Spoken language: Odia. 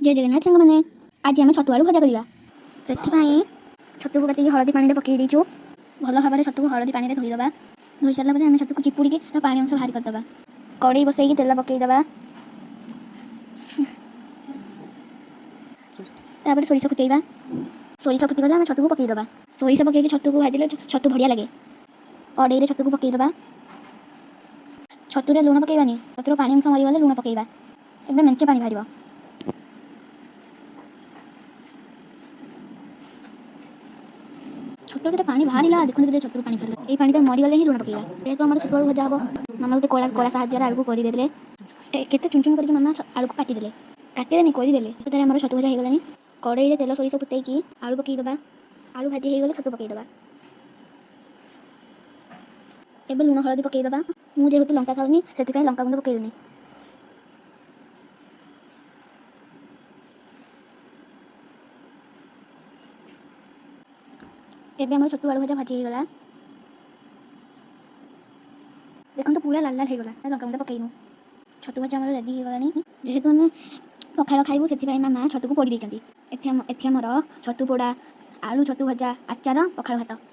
ଜୟ ଜଗନ୍ନାଥ ସାଙ୍ଗମାନେ, ଆଜି ଆମେ ଛତୁ ଆଳୁ ଭଜା କରିବା। ସେଥିପାଇଁ ଛତୁକୁ କାଟିକି ହଳଦୀ ପାଣିରେ ପକାଇ ଦେଇଛୁ। ଭଲ ଭାବରେ ଛତୁକୁ ହଳଦୀ ପାଣିରେ ଧୋଇଦେବା। ଧୋଇ ସାରିଲା ପରେ ଆମେ ଛତୁକୁ ଚିପୁଡ଼ିକି ତା ପାଣି ଅଂଶ ବାହାର କରିଦେବା। କଡ଼େଇ ବସେଇକି ତେଲ ପକାଇଦେବା। ତାପରେ ସୋରିଷ ଫୁଟେଇବା। ସୋରିଷ ଫୁଟିଗଲେ ଆମେ ଛତୁକୁ ପକାଇଦେବା। ସୋରିଷ ପକାଇକି ଛତୁକୁ ଭାଜିଲେ ଛତୁ ବଢ଼ିଆ ଲାଗେ। କଡ଼େଇରେ ଛତୁକୁ ପକାଇଦେବା। ଛତୁରେ ଲୁଣ ପକାଇବାନି, ଛତୁର ପାଣି ଅଂଶ ମରିଗଲେ ଲୁଣ ପକାଇବା। ଏବେ ମେଞ୍ଚେ ପାଣି ବାହାରିବ। ଛତୁରୁ କେତେ ପାଣି ବାହାରିଲା ଦେଖନ୍ତୁ, କେତେ ଛତୁରୁ ପାଣି ବାହାରିଲା। ଏଇ ପାଣିଟା ମରିଗଲେ ହିଁ ଲୁଣ ପକାଇବା, ଯେହେତୁ ଆମର ଛତୁ ଆଳୁ ଭଜା ହେବ। ମାମା ଗୋଟେ କଳା କଳା ସାହାଯ୍ୟରେ ଆଳୁକୁ କରିଦେଲେ। କେତେ ଚୁନଚୁନ କରିକି ମାମା ଆଳୁକୁ କାଟିଦେଲେ, କାଟିଦେନି କରିଦେଲେ। ସେଥିରେ ଆମର ଛତୁ ଭଜା ହେଇଗଲାଣି। କଡ଼େଇରେ ତେଲ ସୋରିଷ ଫୁଟେଇକି ଆଳୁ ପକାଇଦେବା। ଆଳୁ ଭାଜି ହେଇଗଲେ ଛତୁ ପକାଇଦେବା। ଏବେ ଲୁଣ ହଳଦୀ ପକାଇଦେବା। ମୁଁ ଯେହେତୁ ଲଙ୍କା ଖାଉନି, ସେଥିପାଇଁ ଲଙ୍କା ଗୁଣ୍ଡ ପକାଇଲୁନି। ଏବେ ଆମର ଛତୁ ଆଳୁ ଭଜା ଭାଜି ହେଇଗଲା। ଦେଖନ୍ତୁ, ପୁରା ଲାଲ ଲାଲ ହେଇଗଲା। ଲଙ୍କା ଗୁଣ୍ଡ ପକାଇନୁ। ଛତୁ ଭଜା ଆମର ରେଡ଼ି ହେଇଗଲାଣି। ଯେହେତୁ ଆମେ ପଖାଳ ଖାଇବୁ, ସେଥିପାଇଁ ମାମା ଛତୁକୁ ପୋଡ଼ି ଦେଇଛନ୍ତି। ଏଠି ଆମର ଛତୁ ପୋଡ଼ା, ଆଳୁ ଛତୁ ଭଜା, ଆଚାର, ପଖାଳ ଭାତ।